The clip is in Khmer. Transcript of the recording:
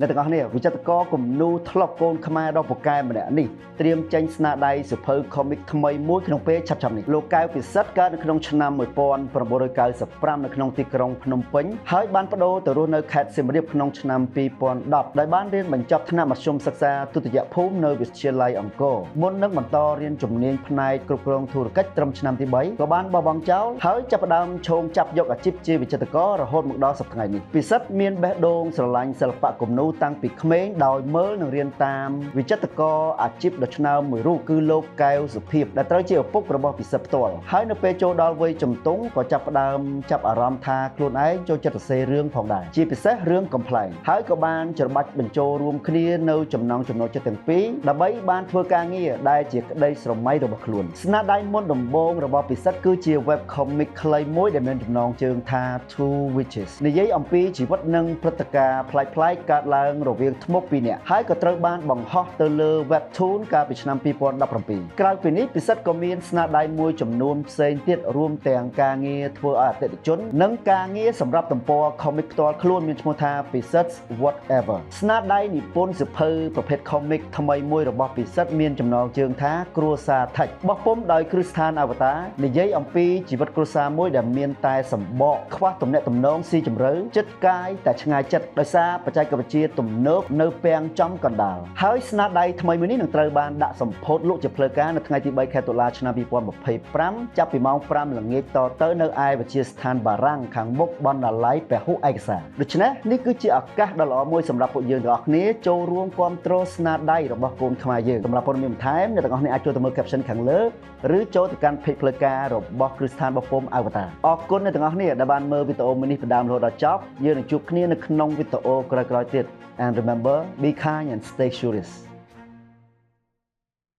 អ្នកទាំងអស់គ្នា វិចិត្រករគំនូធ្លុកកូនខ្មែរដ៏ពូកែម្នាក់នេះ ត្រៀមចេញស្នាដៃសៀវភៅ comic ថ្មីមួយក្នុងពេលឆាប់ៗនេះ។ លោកកែវពិសិដ្ឋកើតនៅក្នុងឆ្នាំ1995 នៅក្នុងទីក្រុងភ្នំពេញ ហើយបានប្ដូរទៅរស់នៅខេត្តសៀមរាបក្នុងឆ្នាំ2010 ដោយបានរៀនបញ្ចប់ថ្នាក់មធ្យមសិក្សាទុតិយភូមិនៅវិទ្យាល័យអង្គរ មុននឹងបន្តរៀនជំនាញផ្នែកគ្រប់គ្រងធុរកិច្ចត្រឹមឆ្នាំទី3 ក៏បានបោះបង់ចោល ហើយចាប់ផ្ដើមឈោងចាប់យកអាជីពជាវិចិត្រកររហូតមកដល់សប្តាហ៍ថ្ងៃនេះ។ ពិសិដ្ឋមានបេះដូងស្រឡាញ់សិល្បៈគំនូតាំងពីក្មេង ដោយមើលនិងរៀនតាមវិចិត្រករអាជីពដ៏ឆ្នើមមួយរូប គឺលោកកែវសុភាព ដែលត្រូវជាឪពុករបស់ពិសិដ្ឋផ្ទាល់ ហើយនៅពេលចូលដល់វ័យជំទង់ ក៏ចាប់ផ្ដើមចាប់អារម្មណ៍ថាខ្លួនឯងចូលចិត្តសរសេររឿងផងដែរ ជាពិសេសរឿងកំប្លែង ហើយក៏បានច្របាច់បញ្ចូលរួមគ្នានៅចំណង់ចំណូលចិត្តទាំងពីរ ដើម្បីបានធ្វើការងារដែលជាក្តីស្រមៃរបស់ខ្លួន។ ស្នាដៃមុនដំបូងរបស់ពិសិដ្ឋ គឺជា web comic ខ្លីមួយដែលមានចំណងជើងថា Two Witches និយាយអំពីជីវិតនិងព្រឹត្តិការណ៍ប្លែកៗកើតឡើងរវាងធ្មប់ពីរនាក់ ហើយក៏ត្រូវបានបង្ហោះទៅលើ webtoon កាលពីឆ្នាំ2017។ ក្រៅពីនេះ ពិសិដ្ឋក៏មានស្នាដៃមួយចំនួនផ្សេងទៀត រួមទាំងការងារធ្វើឲ្យអតិថិជន និងការងារសម្រាប់ទំព័រ comic ផ្ទាល់ខ្លួនមានឈ្មោះថា ពិសិដ្ឋ Whatever។ ស្នាដៃនិពន្ធសៀវភៅប្រភេទ comic ថ្មីមួយរបស់ពិសិដ្ឋមានចំណងជើងថា គ្រួសារថិច បោះពុម្ពដោយគ្រឹះស្ថានអវតារ និយាយអំពីជីវិតគ្រួសារមួយដែលមានតែសម្បក ខ្វះទំនាក់ទំនងស៊ីជម្រៅ ចិត្តកាយតែឆ្ងាយចិត្ត ដោយសារបច្ចេកវិទ្យាទំនើបនៅពាំងចំកណ្ដាល។ ហើយស្នាដៃថ្មីមួយនេះនឹងត្រូវបានដាក់សម្ពោធលក់ជាផ្លូវការនៅថ្ងៃទី3ខែតុលាឆ្នាំ2025 ចាប់ពីម៉ោង5ល្ងាចតទៅ នៅឯវិទ្យាស្ថានបារាំង ខាងមុខបណ្ណាល័យពហុឯកសារ។ ដូច្នេះ នេះគឺជាឱកាសដ៏ល្អមួយសម្រាប់ពួកយើងទាំងអស់គ្នាចូលរួមគាំទ្រស្នាដៃរបស់កូនខ្មែរយើង។ សម្រាប់ព័ត៌មានបន្ថែម អ្នកទាំងអស់គ្នាអាចចូលទៅមើល caption ខាងលើ ឬចូលទៅកាន់ page ផ្លូវការរបស់គ្រឹះស្ថានបោះពុម្ពអវតារ។ អរគុណអ្នកទាំងអស់គ្នាដែលបានមើលវីដេអូមួយនេះពីដើមរហូតដល់ចប់។ យើងនឹងជួបគ្នានៅក្នុងវីដេអូក្រោយៗទៀត។ And remember, be kind and stay curious.